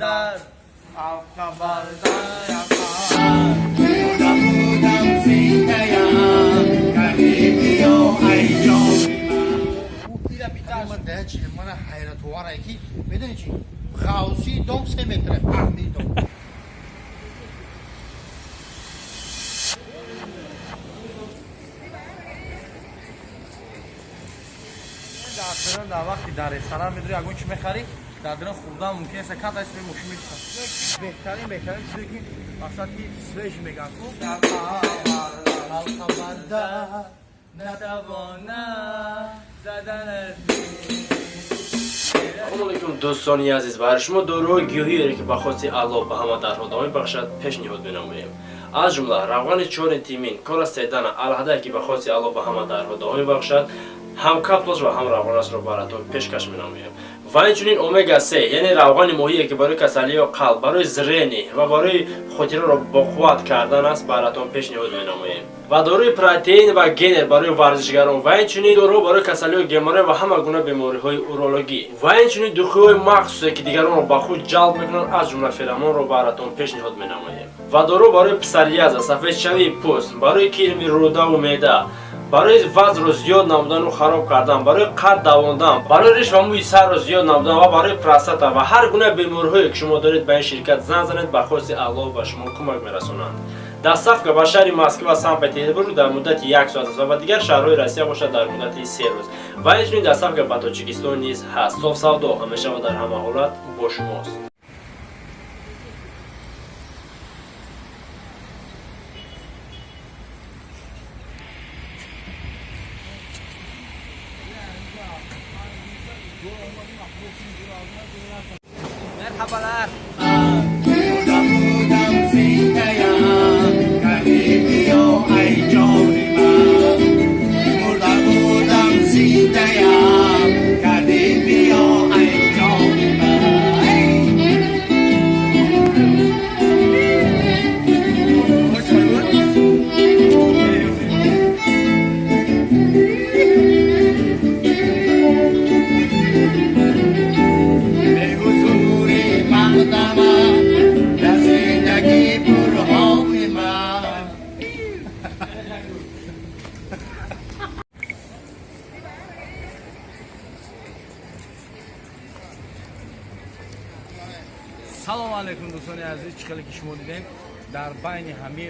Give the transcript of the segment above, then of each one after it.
Дар Алқабарда. Будам, зиндаям, ғарибиё, ай ҷони ман. Ман да чи мана ҳайратовар, ки медони чи ғавсии дом 3 метра, паҳни дом. Дар дирон, дар вақти дар ресторан медури, ягон чи мехарӣ, дар дирон хӯрдан мумкин аст, канда аст, мошин мечисан. Беҳтарин, беҳтарин чизе ки мақсад ки свеж меган ку. Алқабарда. Натавона заданат. Салому алейкум, дӯстони азиз! Барои шумо доруҳои гиёҳиере, ки ба хости Аллоҳ ба ҳама дардҳо даво мебахшад, пешниҳод менамоем. Аз ҷумла равғани чори тимин, кора седана, алҳадае, ки ба хости Аллоҳ ба ҳама дардҳо даво мебахшад, ҳам капсулаш ва ҳам равғанашро баратон пешкаш менамоем. Ва инчунин омега 3, яъне равғани моҳие, ки барои касалиҳои қалб, барои зрение ва барои хотираро боқувват кардан аст, баратон пешниҳод менамоем. Ва доруи протеин ва генер барои варзишгарон, ва инчунин дору барои касалиҳои геморрой ва ҳама гуна бемориҳои урологӣ, ва инчунин духиҳои махсусе, ки дигаронро ба худ ҷалб мекунанд, аз ҷумла феромонро баратон пешниҳод менамоем. Ва дору барои псориаза, сафедшавии пӯст, барои кирми рӯдаву меъда, барои вазнро зиёд намудану хароб кардан, барои қад давондан, барои риш ва мӯи сарро зиёд намудан ва барои простата ва ҳар гуна бемориҳое, ки шумо доред, ба ин ширкат занг занед, ба хости Аллоҳ ба шумо кӯмак мерасонанд. Доставка ба шаҳри Москва, Санкт Петербург дар муддати як соат аст ва ба дигар шаҳрҳои Россия бошад, дар муддати 3 рӯз. Ва инчунин доставка ба Тоҷикистон низ ҳаст. Соф Савдо ҳамеша ва дар ҳама ҳолат бо шумост. Merhabalar. Будам, будам, зиндаям, ғарибиё, ай ҷони ман. Мурда будам, зиндаям, ғарибиё, ай ҷони ман. Бе ҳузури мақдама дар зиндагӣ бурҳони ман. Салому алейкум, дӯстони азиз! Чӣ хеле ки шумо дидем, дар байни ҳами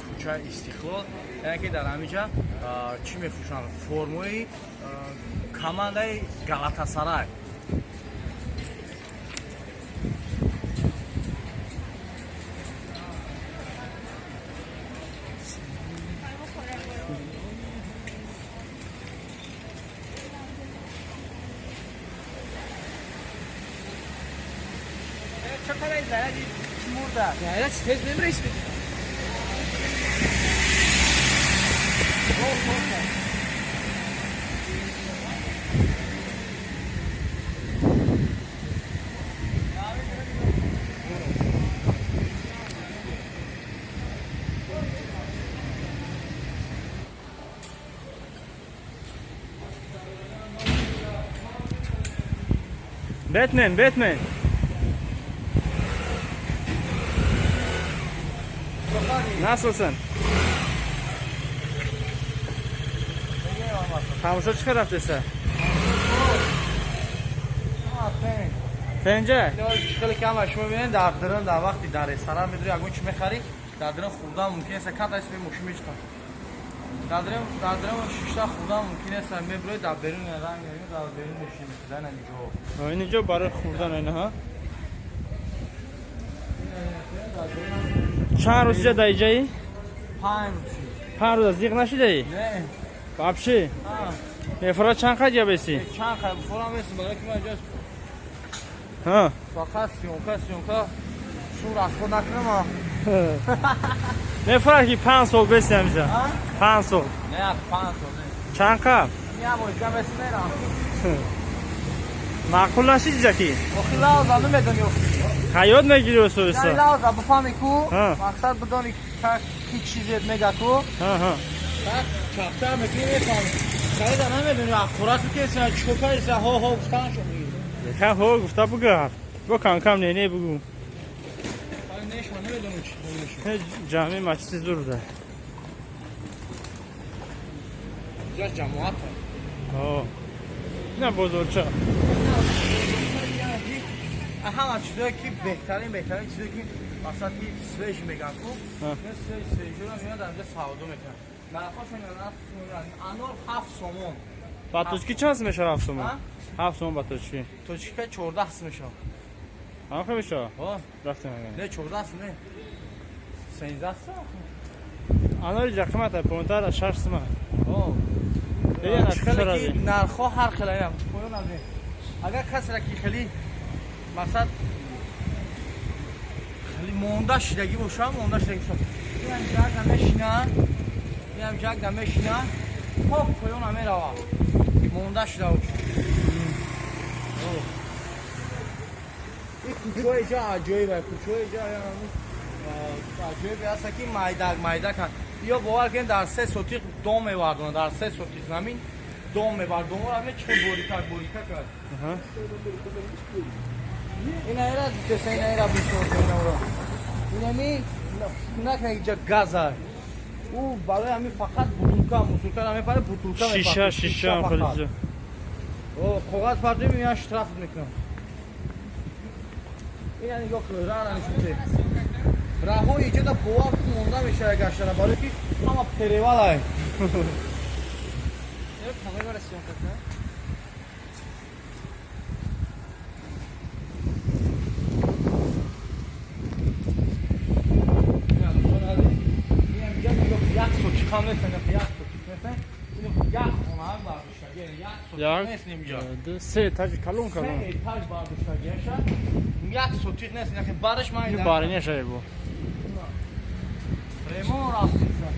кӯчаи Истиқлол, яъне ки дар ҳамиҷа чӣ мефурӯшанд? Формаи командаи Галатасарай. Зайра, чи тез мемресӣ? Batman, Batman. Nasılsın? Тамошо чӣ хел рафтеса? Пенҷа? Хеле кам шумо мебинед, дар дирон, дар вақти дар ресторан медури, ягон чи мехарӣ, дар дирон хӯрдан мумкин аст, канда аст, мошин мечиқад. Дар дирон шишта хӯрдан мумкин аст, меброи дар берун, ранг дар берун мошин мечиқад, ин ҷо. Ин ҷо барои хӯрдан инаҳа. Чанд рӯз иҷа дар иҷаи? 5 рӯз. 5 рӯз зиқ нашидаӣ? Не. Вообще? Мефора чанд қад ҷабеси? Чанд қад форам меси, барои ки ман иҷа Ҳа. фақат съёмка, съёмка, шум расход накунам. Мефора ки 5 сол беси ҳамиҷа. 5 сол. Не, 5 сол не. Чанд қад? Як моҳ иҷа меси, мерам. Маъқул нашид иҷа ки? Охи лавза намедони. Ҳаёт мегири осоиста. Яъне лавза бифаҳми ку, мақсад бидони ки чизет мега ку. Ҳа, ҳа. Чаптар мекунӣ, мефаҳми. Харида намедони, аққурат кеса, чикор кардиса, ҳо ҳо гуфтан шо. Ка ҳо гуфта бугар. Бо кам-кам не не бугу. Не, намедонам чӣ мешавад. Ҷамъи масҷиди зур да. Ҷа ҷамоат. О. На бозорча. Ҳама чизое ки беҳтарин беҳтарин чизое ки масалан ки свеж меган ку, свеж свежиро меояд дар инҷа савдо мекунанд. Нархошон анор 7 сомон. Ба тоҷикӣ чанд мешавад 7 сомон? 7 сомон ба тоҷикӣ. Тоҷикӣ 14 сом мешавад. Ҳам мешавад? О, рафтем агар. Не 14 сом не. 13 сом. Анори ҷа қимата 15 6 сом. О. Хеле нархҳо ҳар хел аям. Поён аз ин. Агар касера ки хеле мақсад хеле монда шидагӣ боша, монда шидагӣ боша. Инам ҷага мешина, инам ҷага мешина, то поён намерава. Монда шида боша. Ин кӯчаи ҷа аҷоиб аст, кӯчаи ҷа аҷоиб аст ки майдак майдак аст. Ё бовар кунед дар 3 сотиқ дом мевардонад, дар 3 сотиқ замин дом мевард. Домҳоро бинед чӣ хел борикак борикак аст. Ина ира дидеса, ина ира бисёр инамро. Инами накна иҷа газа. Ӯ барои ҳамин фақат бутулка, мусулка намепарад, бутулка мепарад. Шиша, шиша хеле. О, коғаз партоем, меян штраф мекунам. Ина нигоҳ кун, раҳра нишон деҳ. Раҳҳои иҷода бовар кун монда мешавад гаштана, барои ки ҳама перевалай. Як сотиқ ҳам нест, як сотиқ нест. Як хона бардоштагӣ, як сотиқ нест инҷа. Се этаж калон калон. Се этаж бардоштагиаша. Як сотиқ нест, яке бараш ман. Ин бариня бу. Ремон рафтиса.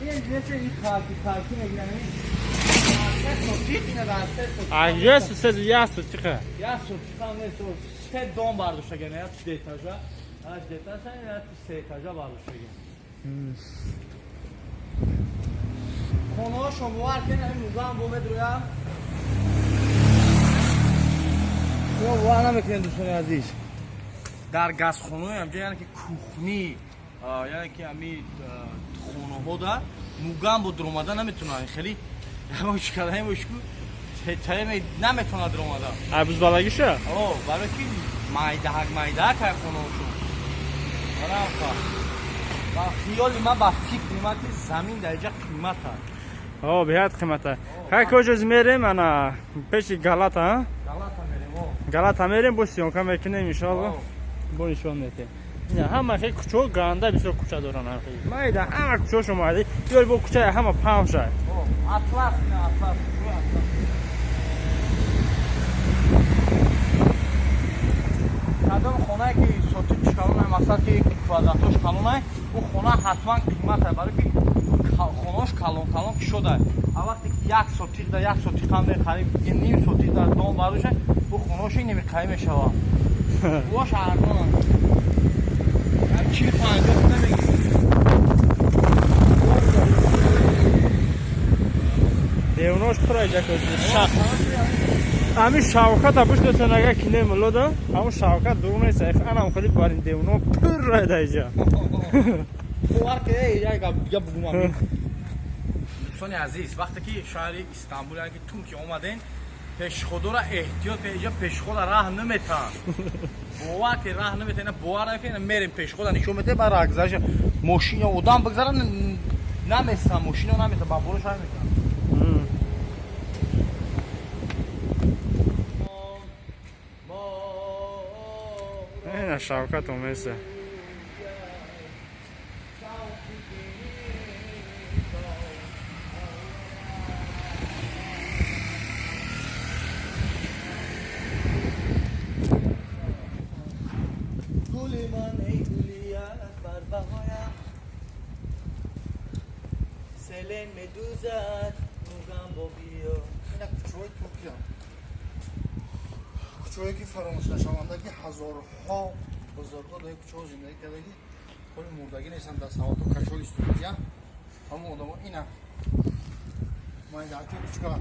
Ин нест, ин хаки хаки мегирам. Се сотиқ ина дар се сотиқ. А як се як сотиқ. Як сотиқ ҳам нест, се дом бардоштагӣ, як ду этажа. Ҳашт этажа, як се этажа бардоштагӣ. Хонаҳошон бовар кунед, ҳамин мугам бо медроям. Шумо бовар намекунед, дӯстони азиз. Дар газхонаҳои ҳамҷо, яъне ки кухни, яъне ки ҳами хонаҳо да мугам бо дуромада наметавонад. Хеле ягон чӣ кардаем ошку наметавонад дуромада. Абузбалагиша? О, барои ки майдаҳак майдаҳак ай хонаҳошон. Барамха. Ба хиёли ман, ба фикри ман ки замин дар инҷа қимат аст. О, беҳад қимат аст. Хай куҷоз мерем, ана пеши Галата, а? Галата мерем, о. Галата мерем, бо съёмка мекунем иншоалло. Бо нишон медиҳем. Ина ҳама хел кӯчаҳо ганда бисёр кӯча доранд ҳар хел. Майда ҳама кӯчаҳошо майда. Ёр бо кӯчаи ҳама паҳн шад. О, Атлас, ина Атлас, кӯчаи Атлас. Кадом хонае ки сотиқш калонай, масалан ки квадратош калонай, ӯ хона ҳатман қимат ай, барои ки хонаош калон калон кушодай. А вақте ки як сотиқ да як сотиқ ҳам не, қариб ним сотиқ да дом бардошай, ӯ хонаош намеқаӣ мешавад. Ӯаш арзонанд. Як 40-50 сом намегирӣ. Девнош пура иҷа кӯча. Шах. Ами Шавката бишносен агар кине мулода, ҳамун Шавкат дур нест, анам хеле барин девно пурра да иҷа. Бовар ки як гап дига бугум. Дӯстони азиз, вақте ки шаҳри Истанбул, яъне ки Туркия омаден, пешходора эҳтиёт кунед, иҷа пешхода раҳ наметаҳанд. Бовар ки раҳ наметаҳанд, бовар накунед, мерем пешхода нишон медиҳем, ба раҳгузариш мошин ё одам бигзарад, намесам, мошино намесам, ба болош ҳай мекунанд. Ина Шавкат омеса. Гули ман, эй гули акбар баҳоям, селен медузад мугам бо биё. Ина кӯчаҳои Туркия. Кӯчаҳое ки фаромӯш нашаванда, ки ҳазорҳо бузургҳо дар кӯчаҳо зиндагӣ кардагӣ, ҳоли мурдагӣ нестанд, дар савату кашол истодагия. Ҳамон одамо ина. Майдаҳаки кӯчка.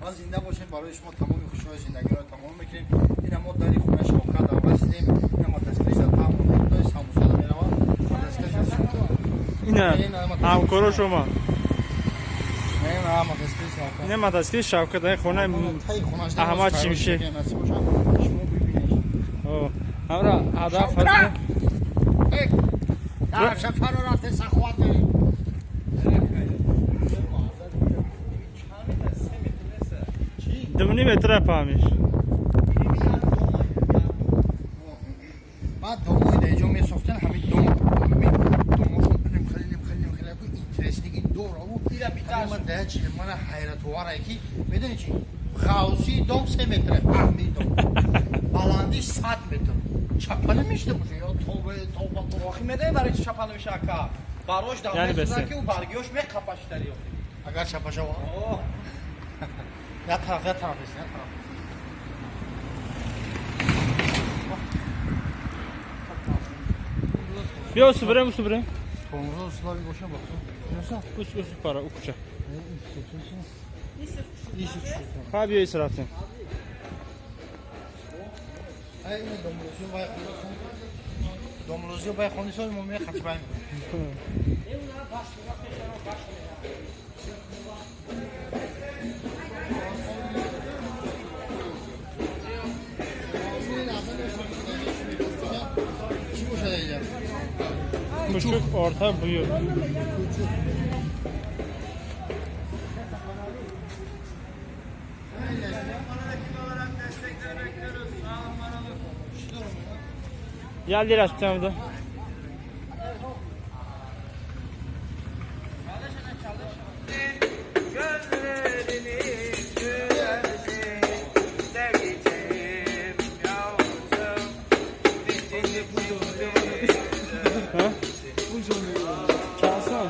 Ва зинда бошем, барои шумо тамоми хушиҳои зиндагиро тамом мекунем. Ина мо дари хонаи Шавкат расидем. Ина мотоциклист таҳмон самусада меравад. Мотоциклист. Ина ҳамкоро шумо. Ина мотоциклист Шавкат. Ина мотоциклист Шавкат дар хонаи Аҳмад Шимшек. Шумо бибинед. Ҳамра ҳадаф Дар фаро рафте саховат. 2.5 метра паҳмиш. Баъд домои дар ҷо месохтан, ҳамин дом, ҳамин домошон хеле хеле хеле интересники дораву. Ман да чи мана ҳайратоварае, ки медони чи, ғавсии дом 3 метра, паҳми дом, баландиш 100 метр. Чапа намешида боша ё тоба, тоба! Охи, медонӣ барои чи чапа намеша, ака? Барош Яъне давмесоза бесе. ки ӯ баргиёш меқапаштари. Агар чапа шава, як тараф, як тараф ест, як тараф. Биё, усу бирем, усу бирем. Тормоза услави бошам бахто. Ус, ус пара, у куча. Ха, биё, ис рафтем. Ай, домлозиё бай хонисо мо мехачбаем. Чӣ бошад инҷа? Кучук, орта, буюк. Як лира шутамда. Gözlerini gülersin, seveceğim yavrum. Niçin Ha? Чанд сом?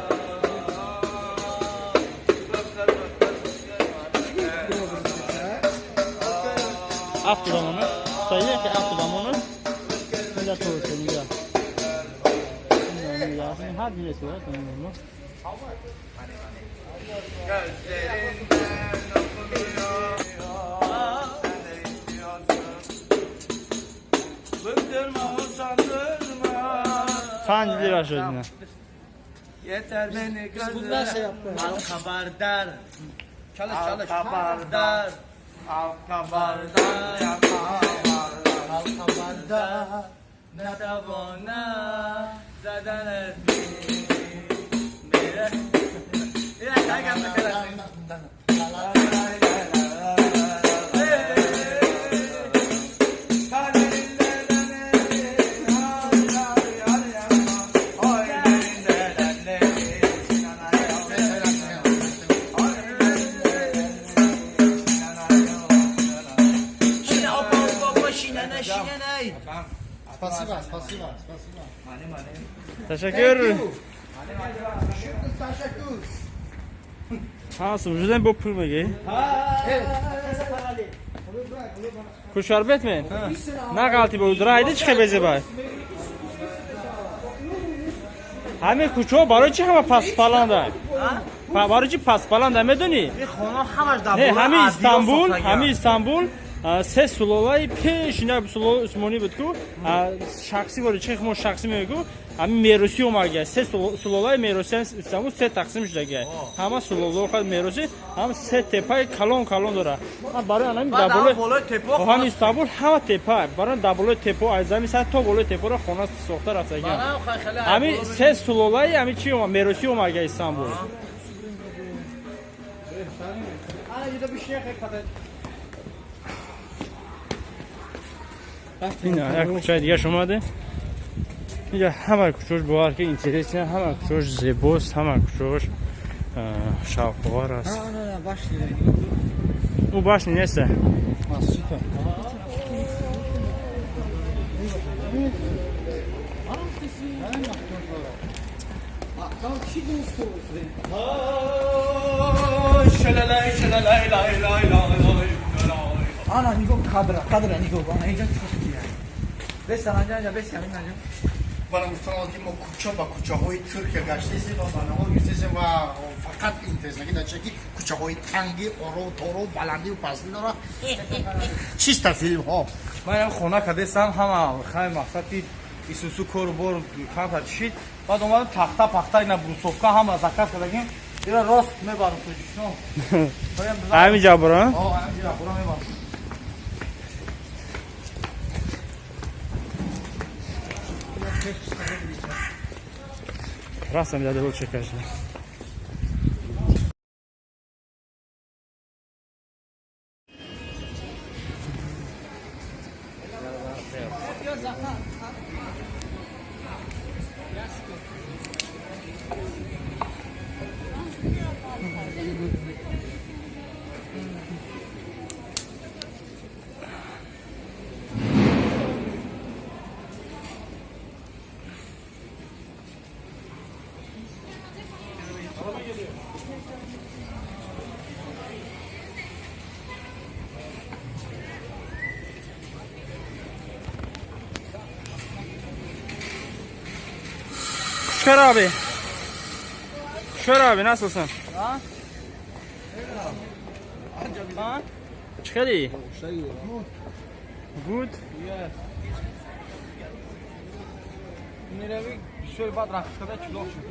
7 домона. Саҳиҳ ки 7 домона. Инҷа то инҷа. Ҳар мересад. Gözlerinden okunuyor. Sen de istiyorsun. Bıktırma, usandırma. 5 лира шуд ина. Yeter beni gözlere. Al kabardar. Çalış çalış. Kabardar. Al kabardar. Al kabardar. نتوانا زدن میره. یه Спасибо, спасибо, спасибо. Ташаккур. Ташаккур. Ҳа, сум бо пул мегӣ? Кушарбет мен? На ғалти бо райди чӣ хебезебай? Ҳамин кӯчаҳо барои чӣ ҳама пастпаланда? Барои чӣ пастпаланда, медонӣ? Не, ҳамин Истанбул, ҳамин Истанбул се сулолаи пешина, сулолаи Усмонӣ буд ку, шахсӣ вори чихе мо шахсӣ мегӯ, ҳамин меросӣ омага, се сулолаи меросӣ. Истанбул се тақсим шудага, ҳама сулолаҳо меросӣ, ҳам се тепаи калон калон дора. Барои анами ҳамин Истанбул ҳама тепа, барои дар болои тепо, аз замин сар то болои тепоро хона сохта рафтага. Ҳамин се сулолаи ҳамин чи меросӣ омага Истанбул. Ина як кӯчаи дига омаде. Инҷа ҳама кӯчош, бовар ки, интересно, ҳама кӯчош зебост, ҳама кӯчош шавқовар аст. Ӯ башни неста. Масҷид. شلالای شلالای لای لای لای لای. Ana нигоҳ, кадра, кадра нигоҳ, ана инҷа чӣ беса, анҷа беса, анҷа. Вала гуфтам, ки мо кӯча ба кӯчаҳои Туркия гаштесем ва ба навор гирифтесем ва фақат интересно ки дар чаки кӯча. Кӯчаҳои танги, оро торо, баландию пастӣ дора. Чиста филмҳо. Ман ям хона кадесам, ҳама хай мақсади исусу кору бор камтар чишид. Баъд омадам, тахта пахта, ина брусовка ҳама заказ кардагим. Ира рост мебарам Тоҷикистон. Ҳамин ҷабро. Ҳамин ҷабро мебарам. Растам дяде лучше, конечно. Şükür abi. Şükür abi, nasılsın? Ha? Ha? Çıkar. Good. Yes. Мерави бисёр баъд рақс карда чулоқ шуд.